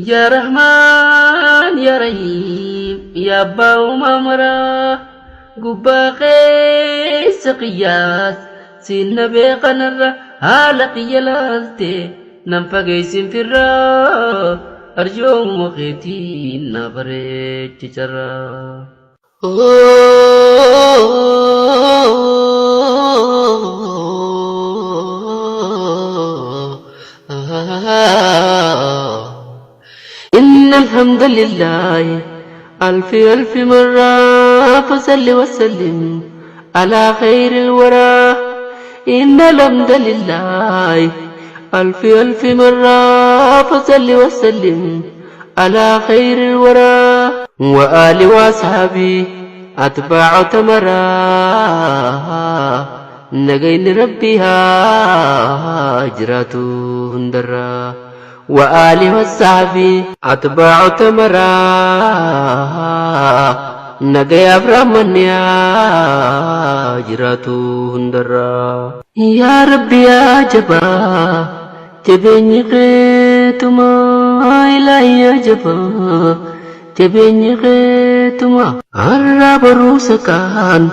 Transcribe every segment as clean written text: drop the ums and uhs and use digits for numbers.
Yaa Rahmaan yaa Rahiim yaa abbaa uumaa maraa gubbaa keessa qiyyaas siin na beekanarra haala qiyya laalte nan fageessin firraa arjoomuma keetiin na bareechi carraa. إن الحمد لله ألف ألف مرة فصل وسلم على خير الورى إن الحمد لله ألف ألف مرة فصل وسلم على خير الورى وآل وأصحابي أتباع تمرا نجين ربها هجرته هندرا وآل وصحبي أتباع تمرا نجي أبرمنيا هجرته هندرا يا ربي يا جبا jabeenyi keetuma ilaahi yaa jabaa jabeenyi keetuma har'a barumsa kaan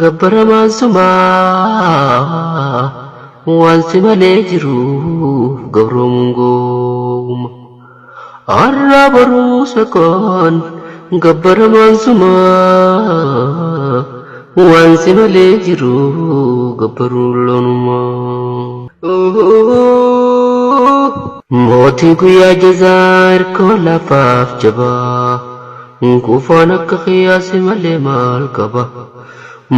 gabbaramaan sumaa waan si malee jiruuf gabroomuun gooma har'a barumsa kaan gabbaramaan sumaa waan si malee jiruuf gabbaruun loonuma. Mootii guyyaa jazaa hirkoo lafaaf jabaa kufaan akka qiyyaasi malee maal qaba.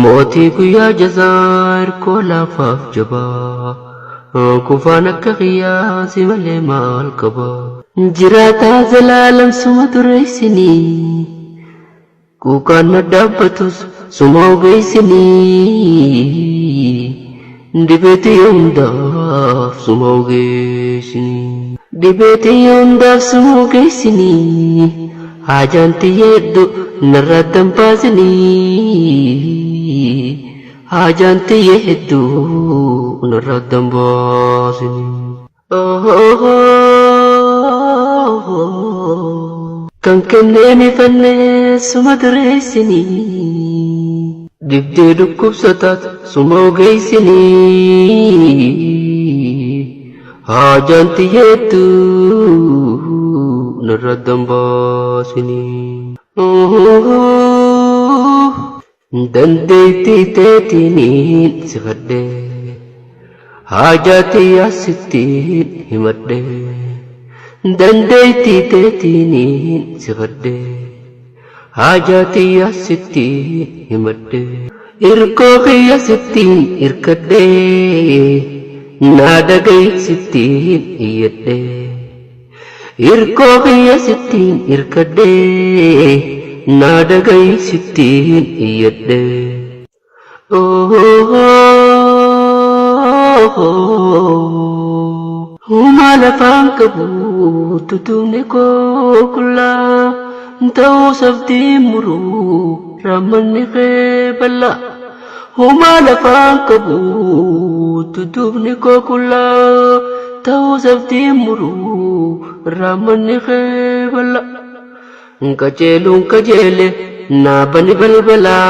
Mootii guyyaa jazaa hirkoo lafaaf jabaa kufaan akka qiyyaasi malee maal qaba. Jiraataa zalaalam suma dureessinii Kukaan na dhaabbatus suma ogeessinii Dhibeetii hundaaf suma ogeessinii Dhibeetii hundaaf suma ogeessinii Haajaan tiyya hedduu narraa dambaasinii Haajaan tiyya hedduu narraa dambaasinii Kan kenneen ifannee suma dureessinii Dhibdee dhukkubsataat suma ogeessinii Haajaan tiyya hedduu narra dambaasinii Dandeettii teetiiniin si fadhe haajaa tiyyaa sittiin himadhe Dandeettii teetiiniin si fadhe haajaa tiyyaa sittiin himadhe Irkoo kiyya sittiin irkadhe naa dhaga'i sittiin iyyadhe Irkoo kiyya sittiin irkadhe naa dhaga'i sittiin iyyadhe. Humaa lafaan qabu tutuubni koo qullaa ta'uu sabtiin muruu raammanni kee bal'aa. Homaa lafaan qabu tutuubni koo qullaa ta'uu sabtiin muruu raammanni kee bal'aa. Qajeeluun qajeele naa bani balbalaa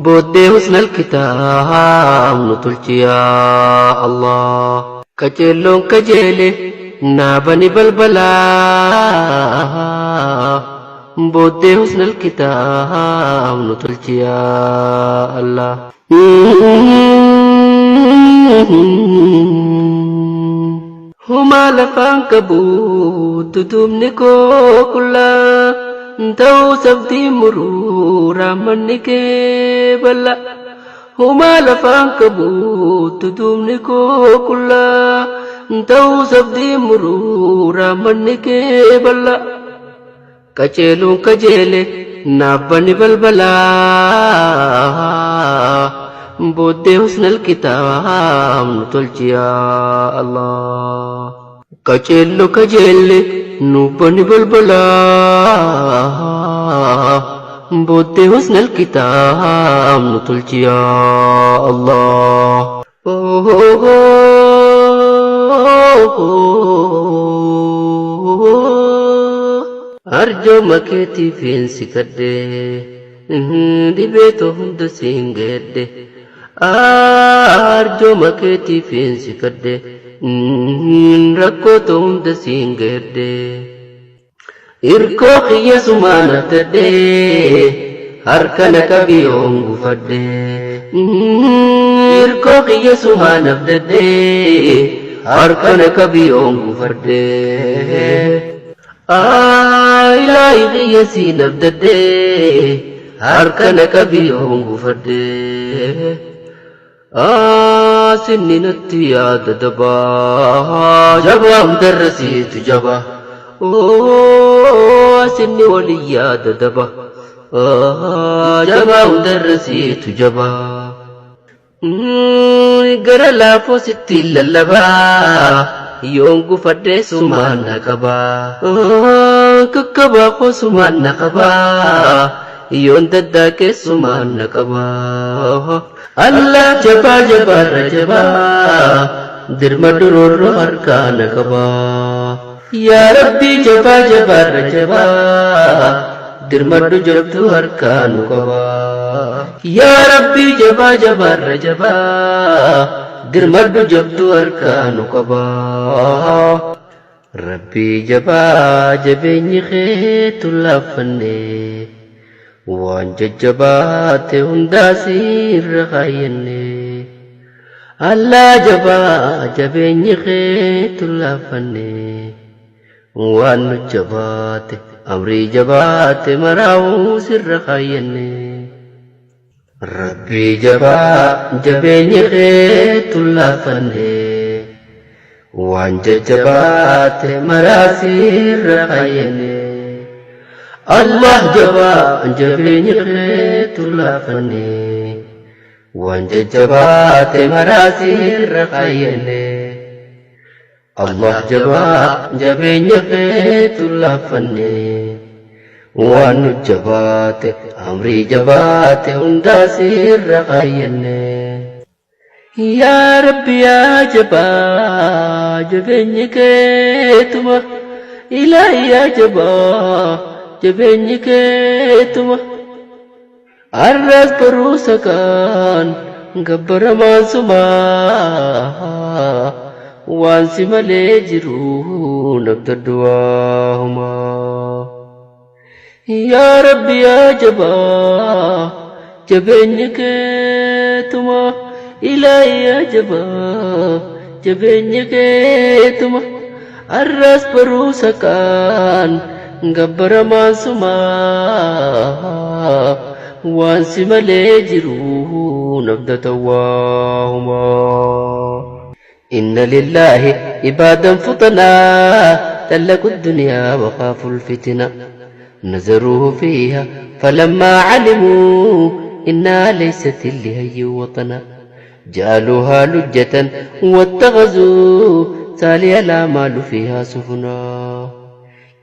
booddee husnal kitaab nu tolchi yaa Allah. Qajeelloon qajeele naa bani balbalaa Booddee husnal kitaab nu tolchi yaa Allah. Homaa lafaan qabu tutuubni koo qullaa ta'uu sabtiin muruu raammanni kee bal'aa. Homaa lafaan qabu tutuubni koo qullaa ta'uu sabtiin muruu raammanni kee bal'aa. Qaceeluun qajeele naaf bani balbalaa booddee husnal kitaab nu tolchi yaa Allah. Qaceello qajeelle nuuf bani balbalaa booddee husnal kitaab nu tolchi yaa Allah. Oh, oh, oh, oh. Arjooma keetiifin si kadhe dhibee too hunda siin geedhe. Arjooma keetiifin si kadhe rakkoo too hunda siin geedhe. Irkoo kiyya sumaan abdadhe harka na qabi yoon gufadhe. Irkoo kiyya sumaan abdadhe harka na qabi yoon gufadhe. Ilaahi kiyya siin abdadhe harka na qabi yoon gufadhe. Sinni natti yaada dabaa jabaa hundarra siitu jabaa. Sinni waliin yaada daba jabaa hundarra siitu jabaa. Gara laafoo sitti lallabaa yoon gufadhe sumaan na qabaa. Kakkabaa koo sumaan na qabaa yoon daddaaqe sumaan na qabaa. Allah jabaa jabaarra jabaa dirma duroorroo harkaa na qabaa. Yaa Rabbii jabaa jabaarra jabaa dirmadhu jabduu harkaa nu qabaa. Yaa Rabbii jabaa jabaarra jabaa dirmadhu jabduu harkaa nu qabaa. Rabbii jabaa jabeenyi keetu laaffanne waan jajjabaate hundaa sirra kaayyanne. Allah jabaa jabeenyi keetu laaffanne waan nu jabaate amrii jabaate maraa'uu sirra kaayyanne. Rabbii jabaa jabeenyi keetu laaffanne waan jajjabaate maraa sirra kaayyanne. Allah jabaa jabeenyi keetu laaffanne waan jajjabaate maraa sirra kaayyanne. Allah jabaa jabeenya keetu laaffanne waan nu jabaate amrii jabaate hundaa sirra kaayyanne. Yaa Rabbi yaa jabaa jabeenyi keetuma ilaahi yaa jabaa jabeenyi keetuma. Arras boruu sakaan gabbaramaan sumaa waan si malee jiru nabdadhu waahumaa. Yaa Rabbi yaa jabaa jabeenyi keetuma ilaahi yaa jabaa jabeenyi keetuma. Arras boruu sakaan gabbaramaan sumaa waan si malee jiru nabdata waahumaa. Inna lillaahi ibaadan futanaa طلقوا الدنيا وخافوا الفتنة نزروه فيها فلما علموا إنها ليست لهي وطنا جعلوها لجة واتخذوا تالي الأعمال فيها سفنا.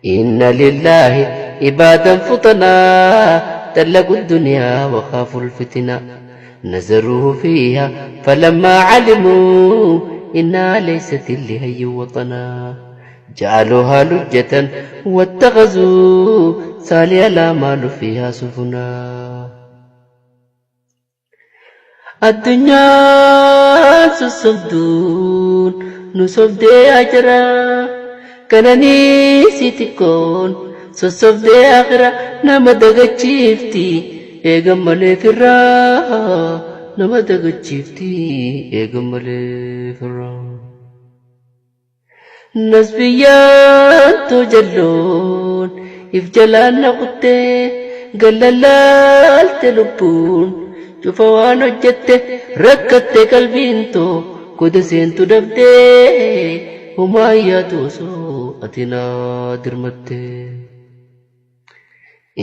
إن لله عبادا فطنا طلقوا الدنيا وخافوا الفتنة نزروه فيها فلما علموا إنها ليست لهي وطنا جعلوها لجة واتخذوا تالي الأعمال فيها سفنا. Addunyaan sossobduun nu sobdee ajira kananii si xiqqoon sossobdee akira nama dagachiifti eegan malee firraa nama dagachiifti eegan malee firraa. Nasbiyyaan too jalloon if jalaan na kuttee gallalaalte lubbuun cufa waan hojjette rakkatte qalbiin too goda seentu dhabdee homaa yaadu osoo ati naa dirmatte.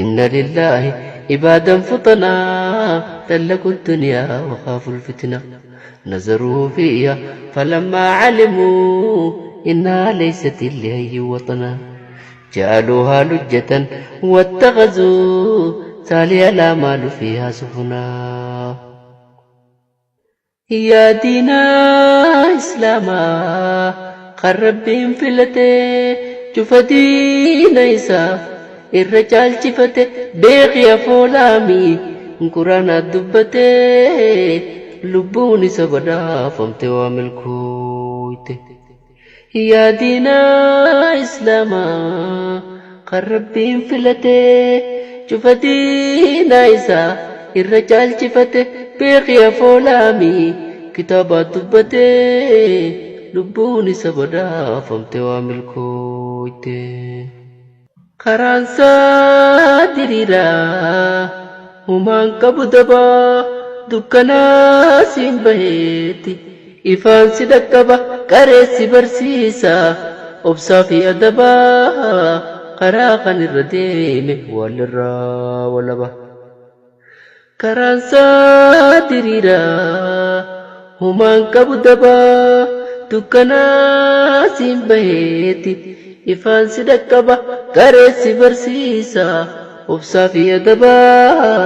Inna lillaahi ibaadan futanaa طلقوا الدنيا وخافوا الفتنة نظروا فيها فلما علموا إنها ليست لهي وطنا جعلوها لجة واتخذوا تالي الأعمال فيها سفنا. Yaa diinaa islaamaa kan Rabbiin filate cufa diina isaa irra caalchifate beeki afoolaami quraanaa dubbate lubbuun isa badhaafamte waa milkooyte. Yaa diinaa islaamaa kan rabbiin filate cufa diinaa isaa irra caalchifate beeki afoolaami kitaabaa dubbate lubbuun isa badhaafamte waa milkooyte. Karaan isaa diriiraa humaan qabu dabaa dukkanaa siin baheeti ifaan si dhaqqaba qareessi barsiisa obsaa fi adabaa karaa kan irra deeme walirraa walaba. Karaan isaa diriiraa humaan qabu dabaa dukkanaa siin baheeti ifaan si dhaqqaba qareessi barsiisa obsaa fi adabaa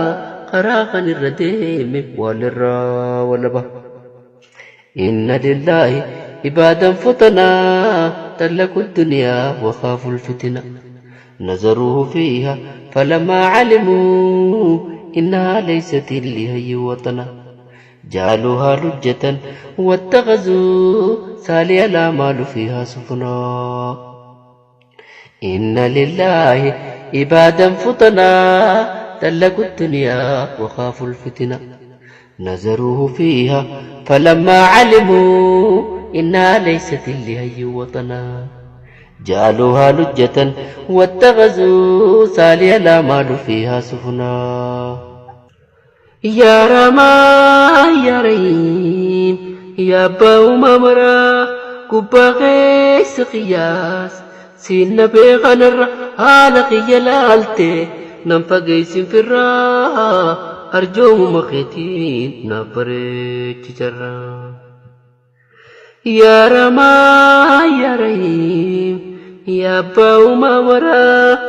karaa kan irra deeme walirraa walaba. Inna lillaahi ibaadan futanaa طلقوا الدنيا وخافوا الفتنة نظروا فيها فلما علموا إنها ليست لهي وطنا جعلوها لجة واتخذوا سالي الأعمال فيها سفنا. إن لله عبادا فطنا طلقوا الدنيا وخافوا الفتنة نظروا فيها فلما علموا إنها ليست لهي وطنا جعلوها لجة واتخذوا سالي الأعمال فيها سفنا. يا رما يا رحيم يا أبا ممرا كوبا غيس قياس سين بيغنر هالقي يلالتي نم فقيس في الرا أرجو مخيتين نبريت جرا. يا رما يا رحيم يا أبا ممرا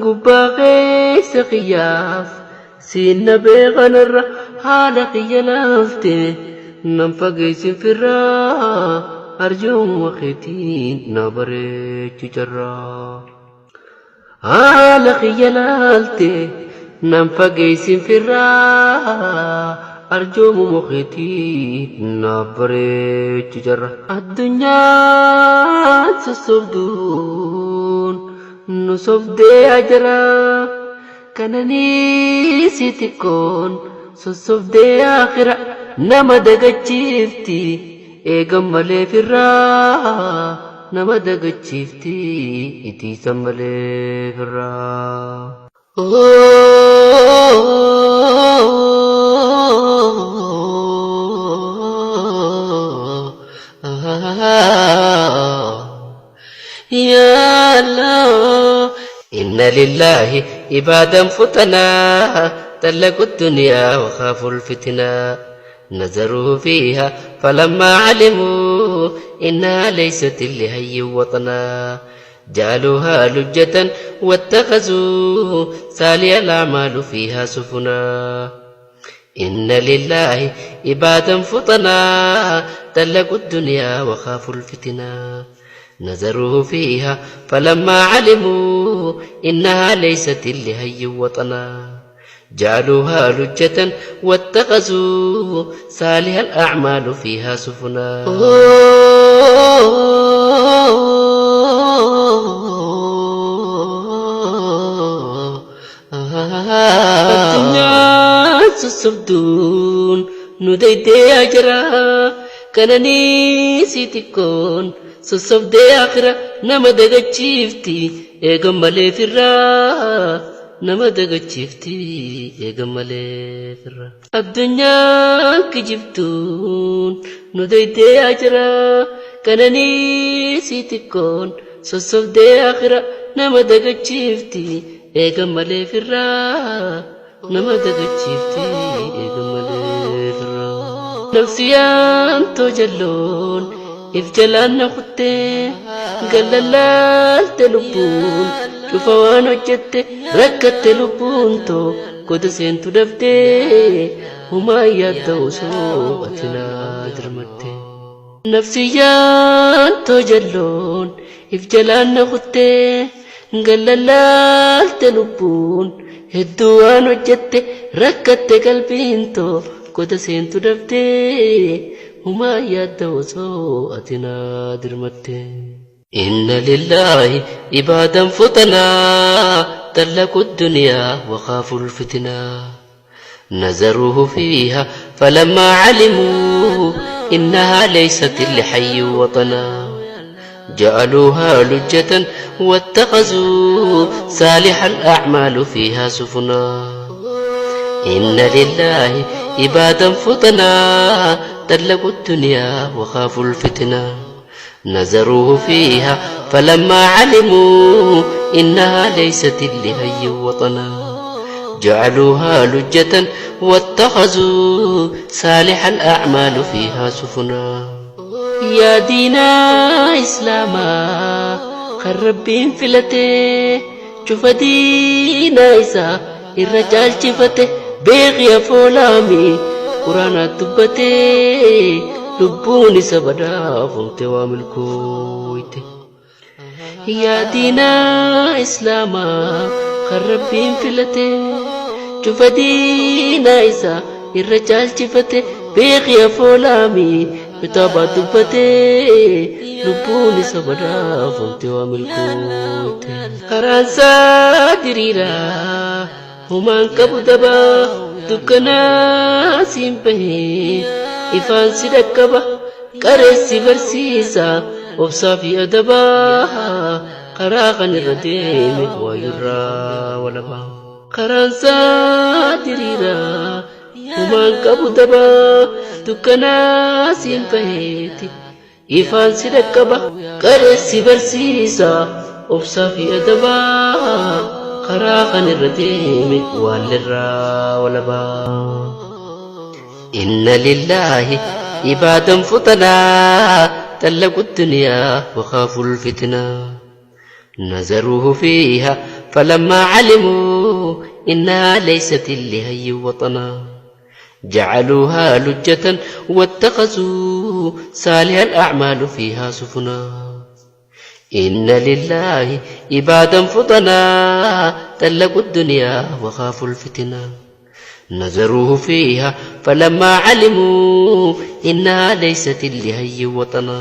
كوبا غيس قياس سين بيغنر هالقي يلالتي نم فقيس في الرا أرجو مخيتين نبريت جرا. هالقي يلالتي نم فقيس في الرا أرجو مخيتين نبريت جرا. الدنيا تصدون نصف دي أجرا كنني سيتكون صصف دي آخرة نما دقتشيفتي eegan malee firraa nama dagachiifti itiisan malee firraa. يا الله إن لله عبادا فتنا طلقوا الدنيا وخافوا الفتنة نظروا فيها فلما علموا إنها ليست لهي وطنا جعلوها لجة واتخذوا سالي الأعمال فيها سفنا. إن لله عبادا فطنا طلقوا الدنيا وخافوا الفتنة نظروا فيها فلما علموا إنها ليست لهي وطنا جعلوها لجة واتخذوا صالح الأعمال فيها سفنا. الدنيا سسبدون نديدي أجرا كنني سيتكون سسبدي آخرة نمدغ تشيفتي إيغم مالي فرا nama dagachiifti eegan malee firra. Addunyaan kijibtuun nu daydee ajira kananii si xiqqoon sossobdee akhira nama dagachiifti eegan malee firra. Nama dagachiifti eegan malee firra. Nafsiyaan too jalloon if jalaan na kuttee gallalaalte lubbuun cufa waan hojjette rakkatte lubbuun too goda seentu daftee humaa yaadda osoo ati naa dirmatte. Nafsiyyaan too jalloon if jalaan na kuttee Gallallaalte lubbuun hedduu waan hojjette rakkatte qalbiin too goda seentu dhabdee humaa yaadda osoo ati naa dirmatte. Inna lillaahi ibaadan futanaa tallaqu duniyaa waqaaful fitinaa. نزروه فيها فلما علموا إنها ليست لحي وطنا جعلوها لجة واتخذوا صالح الأعمال فيها سفنا إن لله عبادا فطنا طلقوا الدنيا وخافوا الفتنة نزروه فيها فلما علموا إنها ليست لهي وطنا جعلوها لجة واتخذوا صالح الأعمال فيها سفنا يا دينا إسلاما خربين فلته شوف دينا إسا الرجال شفته بيغي فولامي قرانا تبته لبوني سبدا فمت واملكويته يا دينا إسلاما خربين فلته شوف دينا إسا الرجال شفته بيغي فولامي kitaaba dubbatee lubbuun isa badhaafamte waa milkoote. Karaan isaa diriiraa humaan qabu dabaa dukkanaa siin bahee ifaan si dhaqqaba qareessi barsiisa obsaa fi adabaa karaa kan irra deeme waayurraa walabaa. Karaan isaa diriiraa humaan qabu dabaa dukkanaa siin baheeti ifaan si dhaqqaba qareessi barsiisa obsaa fi adabaa karaa kan irra deeme waallirraa walabaa. Inna lillaahi ibaadan futanaa طلقوا الدنيا وخافوا الفتنة نزروه فيها فلما علموا إنها ليست لهي وطنا جعلوها لجة واتخذوا صالح الأعمال فيها سفنا إن لله عبادا فطنا طلقوا الدنيا وخافوا الفتنة نزروه فيها فلما علموا إنها ليست لهي وطنا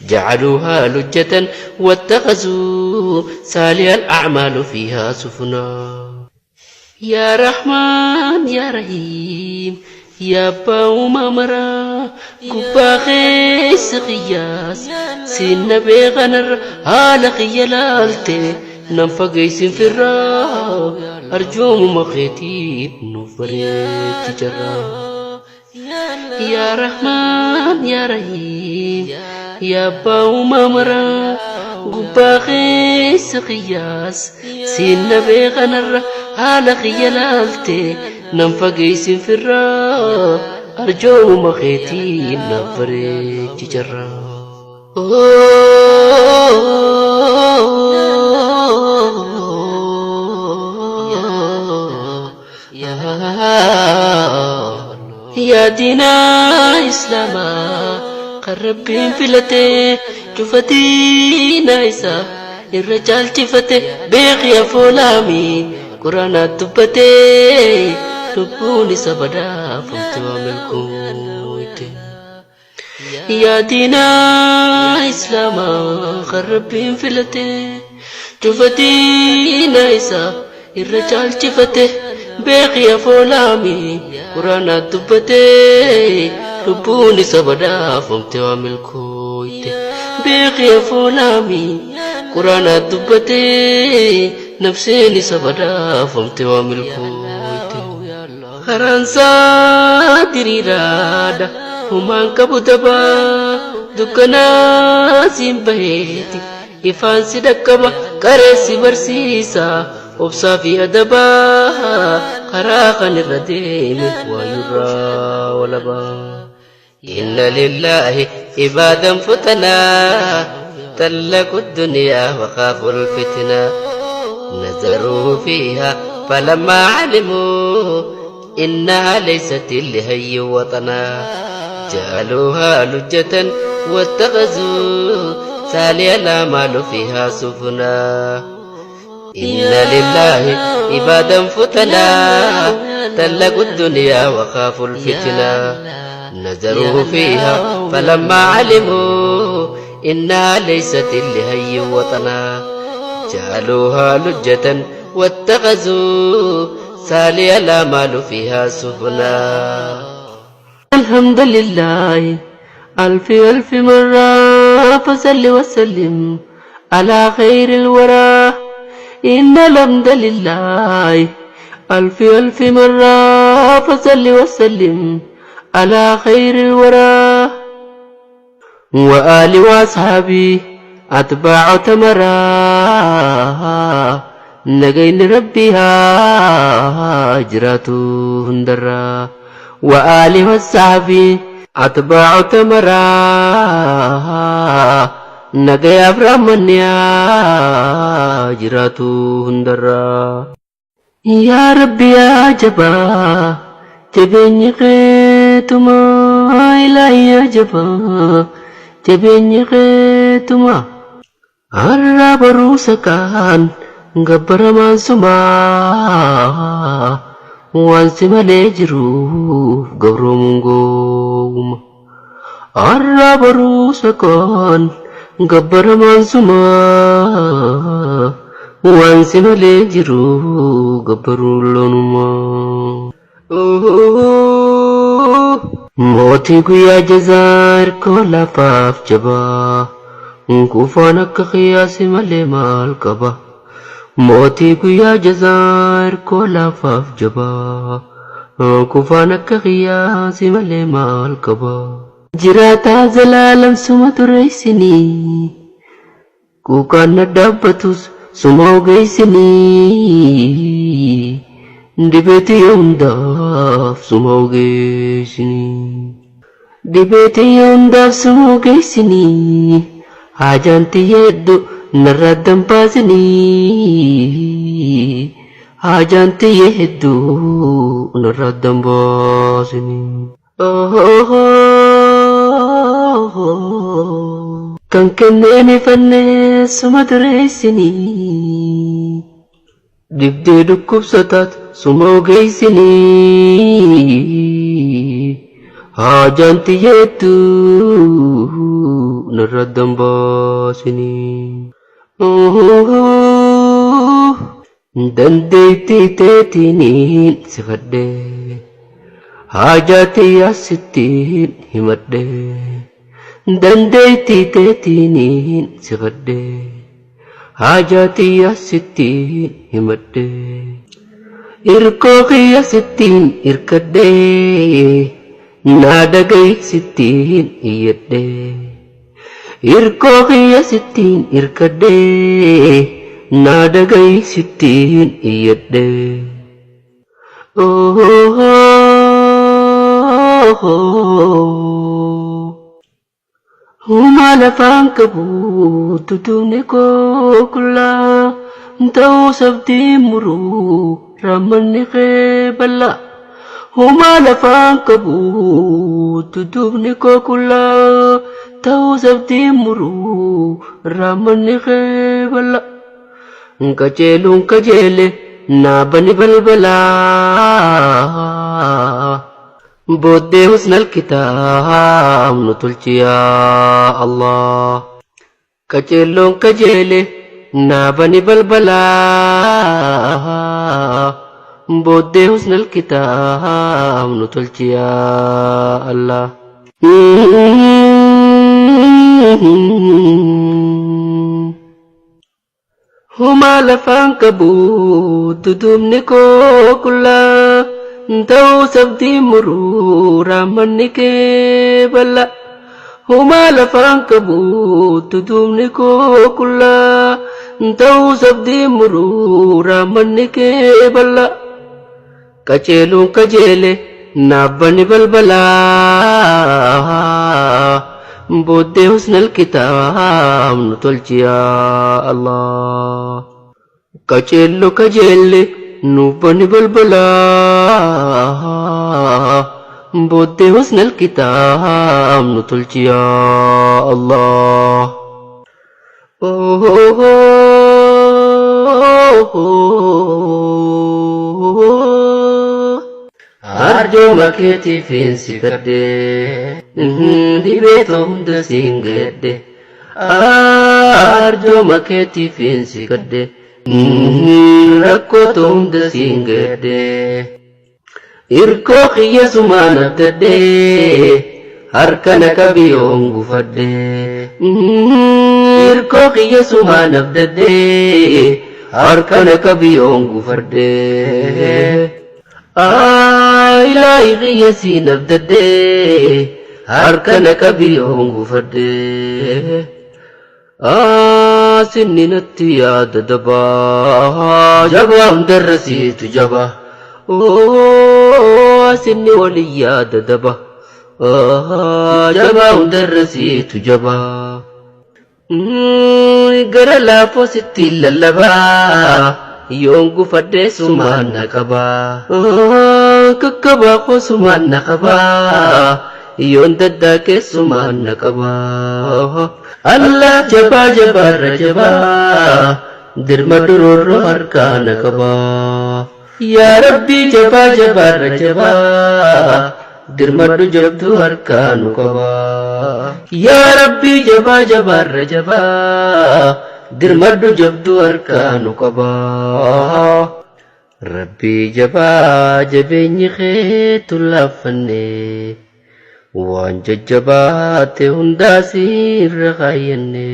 جعلوها لجة واتخذوا صالح الأعمال فيها سفنا يا رحمن يا رحيم يا باو مامرا كوبا خيس قياس سين بيغنر هال خيالالتي ننفقيس في الرا أرجوم مخيتي نفريت جرا يا رحمن يا رحيم يا باو مامرا gubbaa keessa qiyyaas siinna beekanarra haala kiyya laalte nan fageessin firraa arjoomuma keetiin naaf bareechi jarraa. Yaa diinaa Islaamaa kan Rabbiin filatee cufa diinaa isaa irra caalchifate beekii afoolaami quraanaa dubbatee lubbuun isa badhaafamte waa milkooyte. Yaa diinaa Islaamaa kan Rabbiin filatee cufa diinaa isaa irra caalchifate beekii afoolaami quraanaa dubbatee lubbuun isa badhaafamte waa milkooyte. Beekii afoolaami quraanaa dubbatee nafseen isa badhaafamte waa milkooyte. Karaan isaa diriiraadha humaan qabu dabaa dukkanaa siin baheeti ifaan si dhaqqaba qareessi barsiisa obsaa fi adabaa karaa kan irra deeme waayurraa walabaa. إن لله عبادا فتنا طلقوا الدنيا وخافوا الفتنة نزروه فيها فلما علموا إنها ليست لهي وطنا جعلوها لجة واتخذوا سالي الأعمال فيها سفنا. إن لله عبادا فتنا طلقوا الدنيا وخافوا الفتنة نزلوا فيها فلما علموا إنها ليست لهي وطنا جعلوها لجة واتخذوا سالي الأمال فيها سفنا. الحمد لله ألف ألف مرة فصل وسلم على خير الورى. إن الحمد لله ألف ألف مرة فصل وسلم على خير الورى. وآل وأصحابي أتباع تمرا نجين ربها هجرته هندرا. وآل وأصحابي أتباع تمرا نجي أفرمنيا هجرته هندرا. يا ربي يا جبا جبيني خيتما إلهي يا جبا جبيني خيتما Har'a barumsa kaan gabbaramaan sumaa waan si malee jiruuf gabroomuun gowwuma. Har'a barumsa kaan gabbaramaan sumaa waan si malee jiruuf gabbaruun loonuma. Mootii guyyaa jazaa hirkoo lafaaf jabaa. Kufaan akka qiyaasi malee maal qaba? Mootii guyyaa jazaa hirkoo lafaaf jabaa. Kufaan akka qiyaasi malee maal qaba? Jiraataa zalaalam suma tureessinii. Kuukaan na dhaabbatus suma ogeessinii. Dibeetii hundaaf suma ogeessinii. Dibeetii hundaaf suma ogeessinii. Haajaan tiyya hedduu narraa dambaasinii. Haajaan tiyya hedduu narraa dambaasinii. Kan kenneen ifannee suma dureessinii. Dhibdee dhukkubsataat suma ogeessinii. Haajaan tiyya hedduu narraa dambaasinii. Dandeettii teetiniin sifadhee haajaa tiyyaa sittiin himadhee. Dandeettii teetiniin sifadhee haajaa tiyyaa sittiin himadhee. Irkoo kiyya sittiin irkadhee naa dhaga'i sittiin iyyadhee. Irkoo kiyya sittiin irkadhee naa dhaga'i sittiin iyyadhee. Uumaa lafaan qabu tutuubni koo qullaa ta'uu sabtiin muruu raammanni kee bal'aa. Uumaa lafaan qabu tutuubni koo qullaa ta'uu sabtiin muruu raammanni kee bal'aa. Qajeeluun qajeele naa bani balbalaa. Booddee husnal kitaab nu tolchi yaa Allah. Qajeelloon qajeele naa bani balbalaa. Booddee husnal kitaab nu tolchi yaa Allah. Humaa lafaan qabu tutuubni koo qullaa ta'uu sabdii muruu raammanni kee bal'aa. Humaa lafaan qabu tutuubni koo qullaa ta'uu sabdii muruu raammanni kee bal'aa. Qajeeluun qajeele naaf bani balbalaa. Booddee husnal kitaab nu tolchi yaa Allah. Qajeello qajeelle nuuf bani balbalaa. Booddee husnal kitaab nu tolchi yaa Allah. Arjooma keetiifin si kadhe, dhibee too hunda siin gayadhe. Arjooma keetiifin si kadhe, rakkoo too hunda siin gayadhe. Irkoo kiyya sumaan abdadhe, harka na qabi yoon gufadhe. Irkoo kiyya sumaan abdadhe, harka na qabi yoon gufadhe. Ilaahi kiyya siin abdadhe, harka na qabi yoon gufadhe. Sinni natti yaada dabaa, jabaa hundarra siitu jabaa. Sinni waliin yaada daba, jabaa hundarra siitu jabaa. Gara laafoo sitti lallabaa, yoon gufadhee sumaan na qabaa. Kakkabaa koo sumaan na qabaa, yoon daddaaqee sumaan na qabaa. Allah jabaa jabaarra jabaa, dirma duroorroo harkaa na qabaa. Yaa Rabbii jabaa jabaarra jabaa, dirmadhu jabduu harkaa nu qabaa. Yaa Rabbii jabaa jabaarra jabaa, dirmadhu jabduu harkaa nu qabaa. Rabbii jabaa jabeenyi keetu laaffanne, waan jajjabaate hundaa sirra kaayyanne.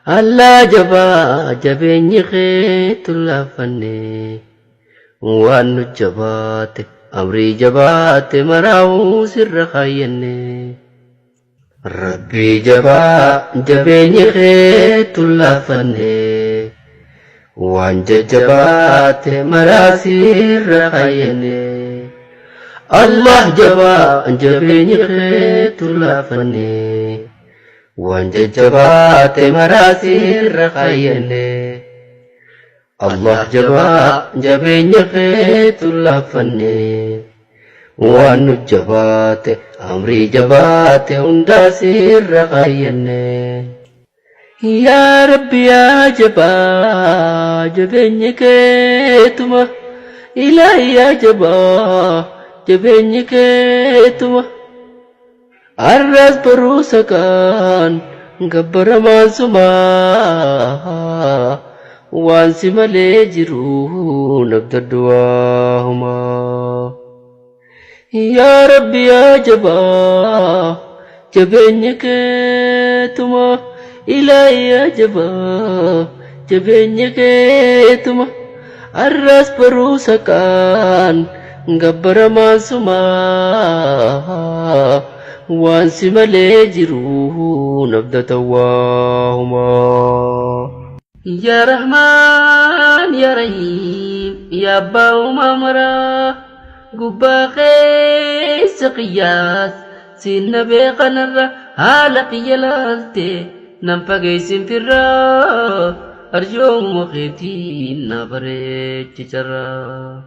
Allah jabaa jabeenyi keetu laaffanne, waan nu jabaate amrii jabaate maraa'uu sirra kaayyanne. Rabbii jabaa jabeenyi keetu laaffanne, waan jajjabaate maraa sirra kaayyanne. Allah jabaa jabeenyi keetu laaffanne, waan jajjabaate maraa sirra kaayyanne. Allah jabaa jabeenya keetu laaffanne, waan nu jabaate amrii jabaate hundaa sirra kaayyanne. Yaa Rabbi yaa jabaa jabeenyi keetuma, ilaahi yaa jabaa jabeenyi keetuma. Arras boruu saqaan gabbaramaan sumaa, waan si malee jiru nabdadhu waahumaa. Yaa Rabbi yaa jabaa jabeenya keetuma, ilaahi yaa jabaa jabeenya keetuma. Arras boruu saqaan gabbaramaan sumaa, waan si malee jiru nabdata waahumaa. Yaa Rahmaan yaa Rahiim yaa Abbaa uumaa maraa, gubbaa keessa qiyyaas siin na beekanarra, haala kiyya laalte nan fageessin firraa, arjoomuma keetiin na bareechi carraa.